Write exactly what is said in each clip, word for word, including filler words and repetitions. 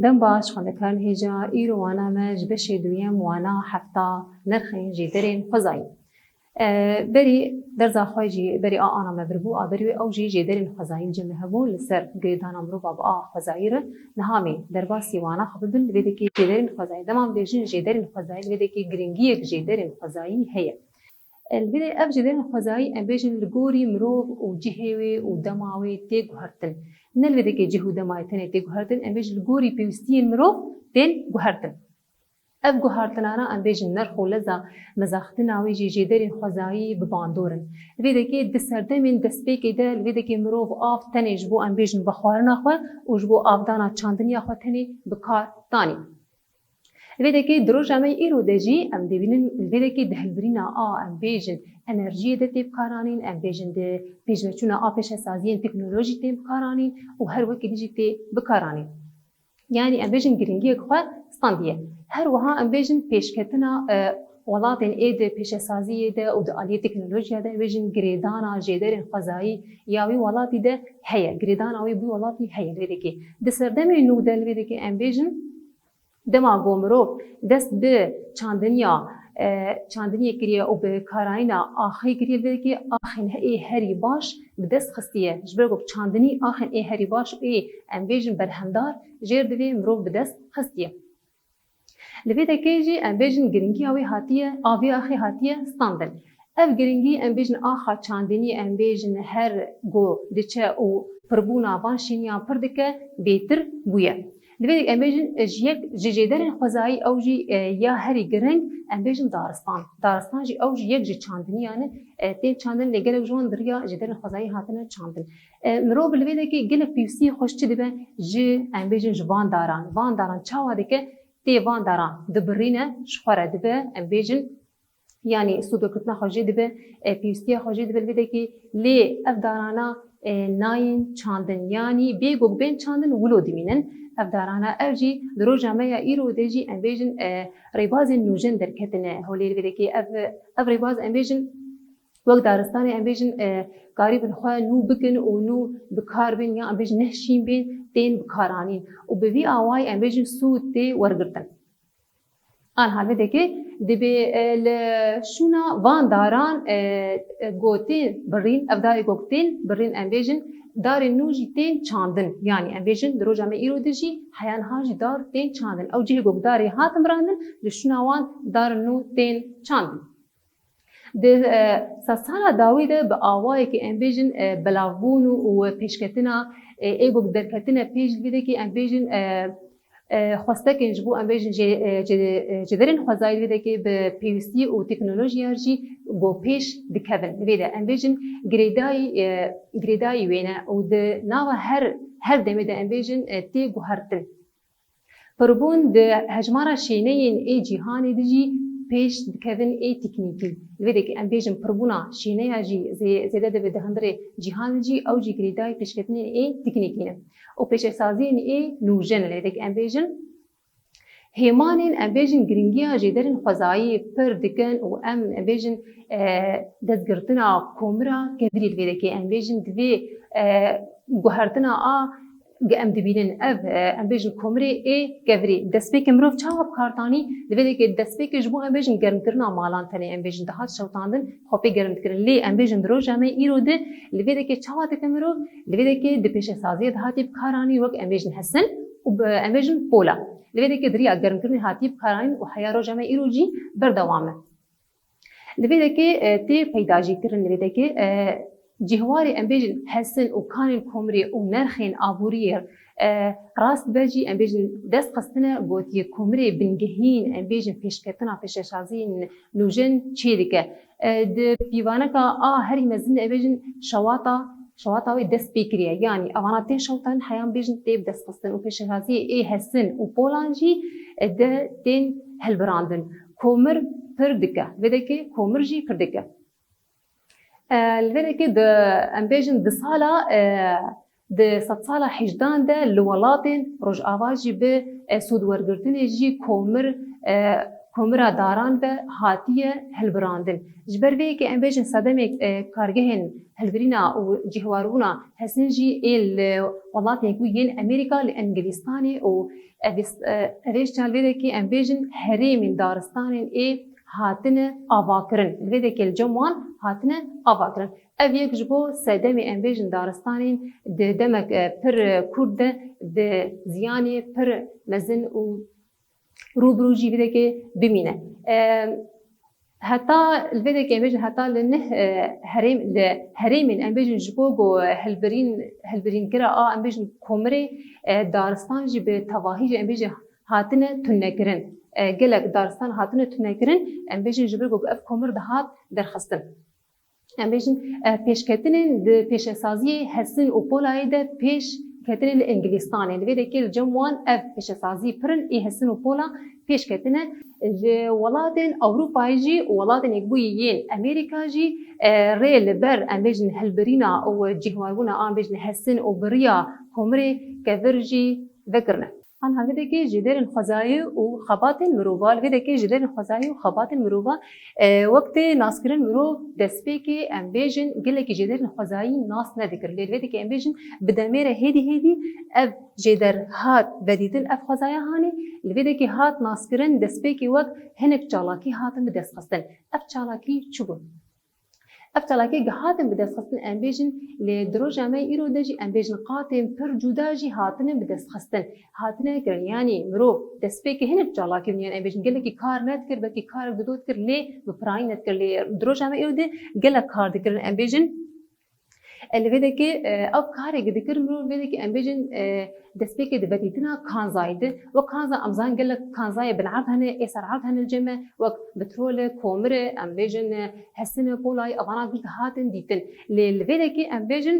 Dem baş xwendekarên hêja, îro wana me ji beşê duyem wana hefta nirxên jêderên xwezayî. E, berî derza xwe jî berî a ana me birbû, a berî wê ew jî jêderên xwezayî cem hebûn li ser girêdana mirova bi a xwezayî re. Niha em ê derbasî wana xwe bibin, li vê dekê jêderên xwezayî. Dema em bêjin jêderên xwezayî, li vê dekê giringiyek jêderên xwezayî heye. Li vê de ev jêderên xwezayî em bêjin li gorî mirov û cihê wê û dema wê tê guhertin. Ne li vê dekê cih û dema wê tenê tê guhertin, em bêjin li gorî pêwîstiyên mirov tên guhertin. Ev guhertinana em bêjin nerx û leza mezaxtina wê jî jêderên xwezayî bi bandor in. Li vê dekê di serdemên destpêkê de li vê dekê mirov av tenê ji bo em bêjin vexwarina xwe û ji bo avdana çandiniya xwe tenê bi kar tanî. Li vê dekê di roja me îro de jî em dibînin, li vê dekê di hilbirîna a, em bêjin, enerjiyê de tê bikaranîn, em bêjin di pêşveçûna a pêşesaziyên teknolojî tê bikaranîn û her wekî dî jî tê bikaranîn. Yanî em bêjin giringiyek xwe standiye. Her wiha em bêjin pêşketina, e, welatên ê di pêşesaziyê de û di aliyê teknolojiya de em bêjin girêdana jêderên xwezayî ya wî welatî de heye. Girêdana wî bi welatî heye li vê dekê. Di serdemê nû de li vê dekê em bêjin Dema ku mirov dest bi çandiniya, e, çandiniyê kiriye û bi karanîna axê kiriye, li vê dekê axên ê herî baş bi dest xistiye. Ji ber ku çandinî axên ê herî baş û ê, em bêjin, berhemdar jêr divê mirov bi dest xistiye. Li vê dekê jî em bêjin giringiya wê hatiye, a vê axê hatiye standin. Ev giringî, em bêjin, axa çandinî, em bêjin, her ku diçe û pirbûna van şêniyan pir dike, bêtir bûye. Li vê em bêjin, ji yek ji jêderên xwezayî ew jî, e, ya herî giring, em bêjin, daristan. Daristan jî ew jî yek ji çandiniyan e, e, tên çandin, lê gelek ji wan di riya jêderên xwezayî hatine çandin. E, mirov li vê dekê gelek pêwîstiyê xwe ji çi dibe? Ji, em bêjin, ji van daran. Van daran çawa dike? Tê van daran dibirîne, ji xwe re dibe, em bêjin, yanî sûdwekirtina xwe jê dibe, e, pêwîstiya xwe jê dibe li vê dekê, lê ev darana, e, nayên çandin, yanî bê ku bên çandin wilo dimînin. Ev darana, ev jî di roja me ya îro de jî, em bêjin, e, rêbazên nûjen derketine holê li vê dekê. Ev, ev rêbaz, em bêjin, wek daristanê, em bêjin, e, karîbin xwe nû bikin û nû bi kar bên, ya em bêjin neh şîn bên, tên bikaranîn. Û bi vî awayî, em bêjin, sûd tê wergirtin. Anha li vê dekê dibê, e, li şûna van daran, e, e, ku tên birîn, ev darê ku tên birîn, em bêjin, darên nû jî tên çandin. Yanî em bêjin, di roja me îro de jî heya niha jî dar tên çandin. Ew cihê ku darê hatin birandin, li şûna wan darên nû tên çandin. Di, e, sedsala dawî de bi awayekî, em bêjin, e, belavbûn û, û pêşketina, e, ê ku derketine pêş, li vê dekê, em bêjin, e, e, xwestekên ji bo, em bêjin, jê-, e, cê-, e, cêderên xwezayî li vê dekê bi pêwîstî û teknolojiya jî ku pêş dikevin. Li vê de, em bêjin, girêdayî, e, girêdayî wê ne û di nava her, her demê de, em bêjin, e, tê guhertin. Pirbûn di hejmara şêneyên ê cîhanê de jî pêş dikevin ê teknîkî. Li vê dekê em bêjin pirbûna şêneya jî zê-, zêde dibe di hundirê cîhanê jî, ew jî girêdayî pêşketinên ê teknîkî ne. Û pêşesaziyên ê nûjen, li vê dekê em bêjin, hêmanên, em bêjin, giringiya jêderên xwezayî pir dikin û em, em bêjin, e, destgirtina komira kevirî li vê dekê, em bêjin, divê, e, guhertina a, em dibînin ev, e, em bêjin, komirê ê kevirî. Destpêkê mirov çawa bi kar tanî? Li vê dekê destpêkê ji bo, em bêjin, germkirina malan tenê, em bêjin, dihat şewtandin, xwe pê germ dikirin. Lê em bêjin, di roja me îro de li vê dekê çawa dike mirov? Li vê dekê di pêşesaziyê de hatî bi kar anî, wek, em bêjin, hesin û bi, em bêjin, pola. Li vê dekê di riya germkirinê hatî bi kar anîn û heya roja me îro jî berdewam e. Li vê dekê, e, tê peyda jî kirin, li vê dekê, e, cihwarê, em bêjin, hesin û kanên komirê û nerxên aboriyê, e, rast be jî, em bêjin, dest xistine gotiye komirê bingehîn, em bêjin, pêşketina pêşesaziyên nûjen çê dike. E, di pîvaneka a herî mezin de, em bêjin, şewata, şewata wê dest pê kiriye. Yanî, evana tên şewtan heyan, bêjin, tê bi dest xistin û pêşesaziyê ê hesin û polan jî, e, de tên hilbirandin. Komir pir dike. Vê dekê komir jî pir dike. E, li vê dekê di, em bêjin, di sala, e, di sedsala hejdan de li welatên Rojava jî bi, e, sûdwergirtinê jî komir, e, komira daran ve hatiye hilbirandin. Ji ber vê yekê em bêjin sedemek, e, kargehên hilbirîna û cihwarbûna hesin jî ê li welatên ku yên Amerîka, li Îngilîstanê û ev, e, ev ê ji çal vê dekê em bêjin herêmên daristanên ê hatine avakirin. Li vê dekê li cem wan hatine avakirin. Ev yek ji bo sedemê em bêjin daristanên di demek, e, pir, e, kurt de di ziyanê pir mezin û rû bi rû jî vê dekê bimîne. E, heta li vê dekê em bêjin heta li neh, e, herêm, li herêmên em bêjin ji bo ku hilbirîn, hilbirînkira a em bêjin komirê, e, daristan jî bi tevahî jî em bêjin hatine tunekirin. E, gelek daristan hatine tunekirin, em bêjin ji ber ku ev komir dihat derxistin. Em bêjin, e, pêşketinên di pêşesaziyê hesin û polayê de pêş ketine li Îngilîstanê. Li vê dekê li cem wan ev pêşesazî pir in, ê hesin û pola pêş ketine. Ji welatên Ewropayê jî û welatên Yekbûyî yên Amerîka jî, e, rê li ber, em bêjin, hilbirîna û cihwarbûna, em bêjin, hesin û bi riya komirê kevir jî vekirine. An hevdekê jêderên xwezayî û xebatên mirova, li vê dekê jêderên xwezayî û xebatên mirova, e, wek tê naskirin mirov destpêkê, em bêjin, gelekî jêderên xwezayî nas nedikir. Lê li vê dekê em bêjin bi demê re hêdî hêdî ev jêder hat vedîtin, ev xwezaya hanê, li vê dekê hat naskirin destpêkê wek hinek çalakî hatin bi dest xistin. Ev çalakî çi bûn? Ev çalakiyê gihatin bi dest xistin, em bêjin, lê di roja me îro de jî, em bêjin, qatên pir cuda jî hatine bi dest xistin, hatine kirin. Yanî mirov destpêkê hinek çalakî bûn, yanî em bêjin, gelekî kar nedikir, belkî karek dido dikir, lê bi pirayî nedikir. Lê di roja me îro de gelek kar dikirin, em bêjin. E, li vê dekê, e, ev karê ki dikir mirov, vê dekê em bêjin, e, destpêkê di vedîtina kanzayê de. Wek kanza, em zanin gelek kanzayê binerd hene, ê sererd hene li cem me, wek petrol e, komir e, em bêjin, e, hesin e, polayî, evana giş dihatin dîtin. Lê li vê dekê em bêjin,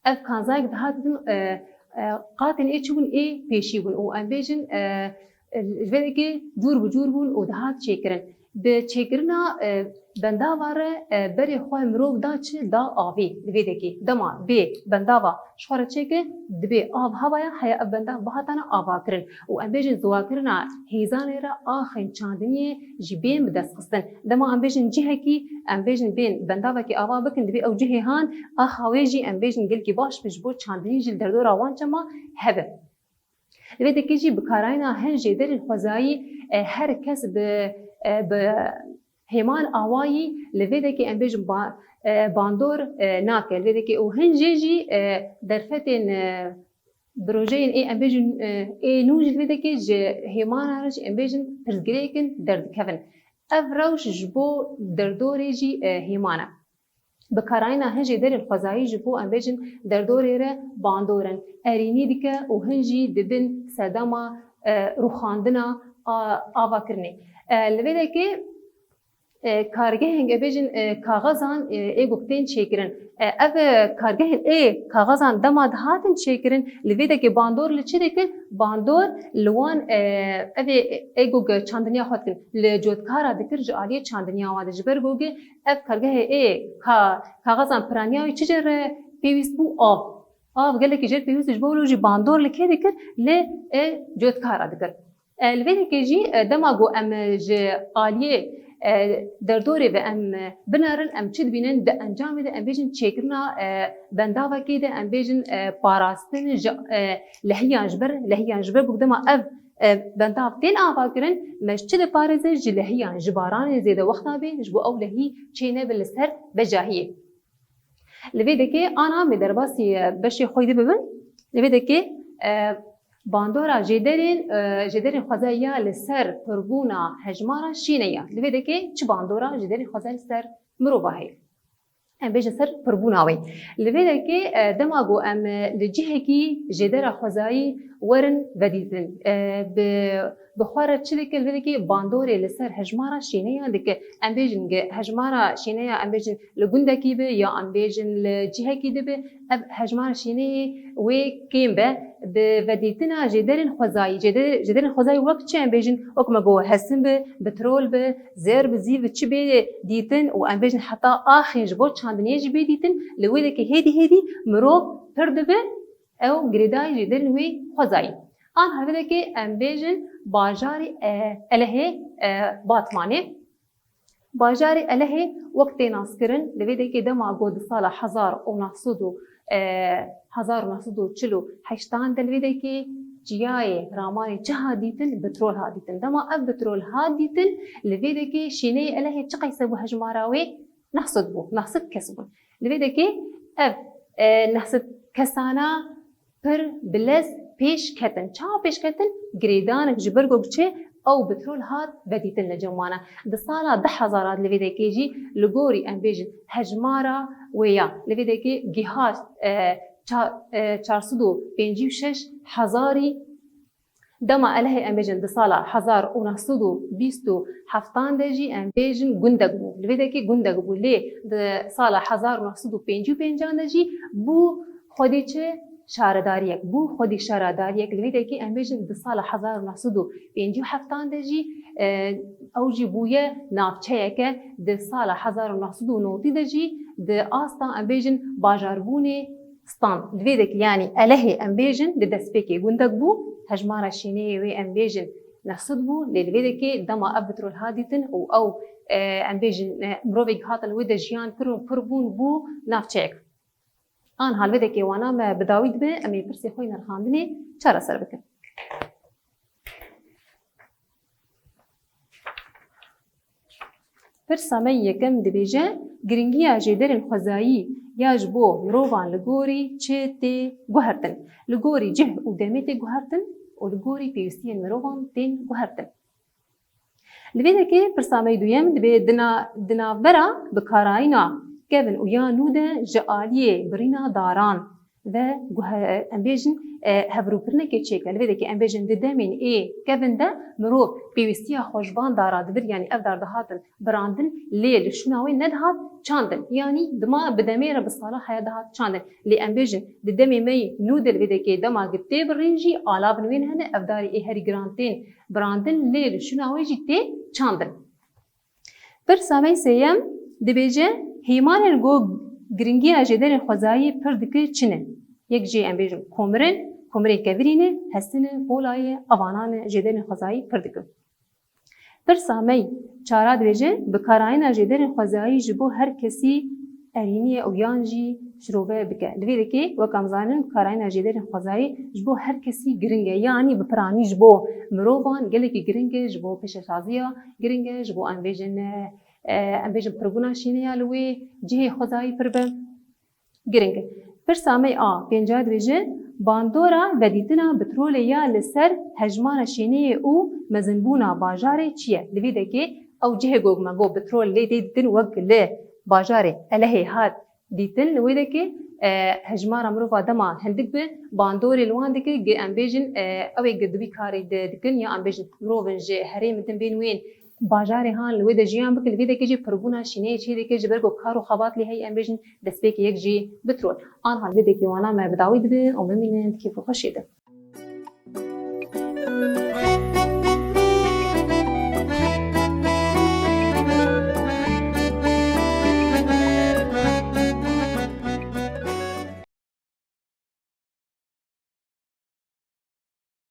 ev kanzayek dihatin, e, e, qatên ê çi bûn, ê pêşî bûn û em bêjin, e, e, ji vê dekê cûr bi cûr bûn û dihat çêkirin. Bi çêkirina, e, bendava re, e, berê xwe mirov da çi? Da avê li vê dekê. Dema bê bendava ji xwe re çêke, dibê av hevaya heya ev bendav bihatana avakirin. Û em bêjin ziwakirina hêzanê re axên çandiniyê jî bên bi dest xistin. Dema em bêjin cihekî, em bêjin bên bendavekî ava bikin, dibê ew cihê han, axa wê jî em bêjin gelkî baş be ji bo çandinî jî li derdora wan çema hebe. Li vê dekê jî bikarayîna hin jêderên xwezayî, e, her kes bi, e, bi hêman awayî li vê dekê em bêjin ba-, e, bandor, e, nake. Li vê dekê û hin jê jî, e, derfetên, e, bi rojeyên ê em bêjin, e, ê nû jî li vê dekê ji hêmana re jî em bêjin pirsgirêkin derdikevin. Ev rewş ji bo derdorê jî, e, hêman e. Bikarayîna hin jêderên xwezayî ji bo, em bêjin, derdorê re bandor in. Erînî dike û hin jî dibin sedema, e, rûxandina a-, avakirinê. E, li vê dekê, e, kargehên, em bêjin, e, kaxezan, e, ê ku tên çêkirin. E, ev, e, kargehên ê kaxezan dema dihatin çêkirin, li vê dekê bandor li çi dikin? Bandor li wan, e, ev ê, ê ku çandiniya xwe dikin, li cotkara dikir ji aliyê çandiniya wan de. Ji ber ku ev kargehê ê ka-, kaxezan piraniya wî çi jê re pêwîst bû? Av. Av gelekî jê re pêwîst ji bo wilo jî bandor li kê dikir? Li, e, cotkara dikir. E, li vê yekê jî, e, dema ku em, e, ji aliyê, e, derdorê ve em, e, binerin, em çi dibînin? Di encamê de em bêjin çêkirina, e, bendavekê de em bêjin, e, parastin ji, e, lehiyan ji ber, lehiyan ji ber ku dema ev, e, bendav tên avakirin, me ji çi diparêze? Ji lehiyan, ji baranê zêde wexta bê, ji bo ew lehî çê nebe li ser vecahiyê. Li vê dekê ana me derbasî, e, beşê xwe dibibin. Li vê dekê, e, bandora jêderên, e, jêderên xwezayî ya li ser pirbûna hejmara şîne ya. Li vê dekê çi bandora jêderên xwezayî li ser mirova heye? Em bêjin ser pirbûna wê. Li vê dekê, e, dema ku em, e, li cihekî jêdera xwezayî werin vedîtin, e, bi, bi xwe re çi dike? Li vê dekê bandorê li ser hejmara şêneya dike. Em bêjin ge-, hejmara şêneya, em bêjin li gundekî be ya em bêjin li cihekî dibe, ev hejmara şêneyê wê kêm be. Bi vedîtina jêderên xwezayî, jêde-, jêderên xwezayî wek çi em bêjin? Wek me got, hesin be, petrol be, zêr bi zîv bi çi bê dîtin û em bêjin heta axê ji bo çandiniyê jî bê dîtin, li wê dekê hêdî hêdî mirov pir dibe, ew girêdayî jêderên wê xwezayî. An hevdekê em bêjin Bajarê, e, Elehê, e, Batmanê. Bajarê Elehê wek tê naskirin, li vê dekê dema ku di sala hezar û neh sed û, e, hezar û neh sed û çil û heştan de li vê dekê çiyayê ramanê çi hat dîtin? Petrol hat dîtin. Dema ev petrol hat dîtin, li vê dekê şîneyê Elehê çi qeyse bû hejmara wê? Neh sed bû, neh sed kes bûn. Li vê dekê ev, e, neh sed kesana pir bi lez pêş ketin. Çawa pêş ketin? Girêdanek ji ber ku çi? Ew petrol hat vedîtin li cem wan e. Di sala du hezar de li vê dekê jî li gorî em bêjin hejmara wê ya. Li vê dekê giha, e, ça-, e, çar sed û pêncî û şeş hezarî Dema Elehê em bêjin di sala hezar û neh sed û bîst û heftan de jî em bêjin gundek bû. Li vê dekê gundek bû. Lê di sala hezar û neh sed û pêncî û pêncan de jî bû xwedî çi? Şaredariyek. Bû xwedî şaredariyek. Li vê dekê em bêjin di sala hezar û neh sed û pêncî û heftan de jî, e, ew jî bûye navçeyeke. Di sala hezar û neh sed û notî de jî di asta em bêjin bajarbûnê stand. Li vê dekê, yanî Elehê em bêjin di destpêkê gundek bû, hejmara şîneyê wê em bêjin neh sed bû, lê li vê dekê dema ev petrol hat dîtin û ew, e, em bêjin, e, mirovek hatin wê de jiyan kirin û pir bûn bû navçeyek. Anha li vê dekê wana me bi dawî dibe, em ê pirsê xwe yê nirxandinê çareser bikin. Pirsa me yê yekem dibêje, giringiya jêderên xwezayî ya ji bo mirovan li gorî çi tê guhertin? Li gorî cih û demê tê guhertin û li gorî pêwîstiyên mirovan tên guhertin. Li vê dekê pirsa me yê duyem dibê di na-, di navbera bikarayîna kevin û ya nû de ji aliyê birîna daran ve guhe-, em bêjin, e, hevrûpirinekê çêke. Li vê dekê em bêjin di demên ê kevin de mirov pêwîstiya xwe ji van dara dibir, yanî ev dar dihatin birandin, lê li şûna wê nedihat çandin. Yanî dima bi demê re bi sala heya dihat çandin. Lê em bêjin di demê me yî nû de li vê dekê dema gi tê birîn jî alavin wên hene, ev darê ê herî giran tên birandin, lê li şûna wê jî tê çandin. Pirsa me sêyem dibêje, hêmanên ku giringiya jêderên xwezayî pir dike çi ne? Yek jê em bêjin komirin, komirên kevirî ne, hestin e, pola ye, evanan e, jêderên xwezayî pir dikin. Pirsa me çara dibêje, bikarayîna jêderên xwezayî ji bo her kesî erînî ye û yan jî şirove bike. Li vê dekê, wek em zanin, bikarayîna jêderên xwezayî ji bo her kesî giring e. Yanî bi piranî ji bo mirovan gelekî giring e, ji bo pêşesaziya giring e, ji bo em bêjin, e, e, em bêjin pirbûna şîneya li wê cihê xwezayî pir be. Giring e. Pirsa me a pênca dibêje, bandora vedîtina petrolê ya li ser hejmara şêneyê û mezinbûna bajarê çi ye? Li vê dekê ew cihê ku me got petrol lê tê dîtin wek li bajarê Elehê hat dîtin, li wê dekê, e, hejmara mirova dema hindik bi, bandorê li wan dike, gi em bêjin, e, ew ê gi di wî karê de dikin, ya em bêjin mirov in ji herêmin din bên wên bajarê han li wê de jiyan bikin, li vê dekê jî pirbûna şîneyê çê dike, ji ber ku kar û xebat lê heye, em bêjin destpêkê yek jî petrol. Anha li vê dekê wana me bi dawî dibin û bimînin di kêf û xweşiyê de.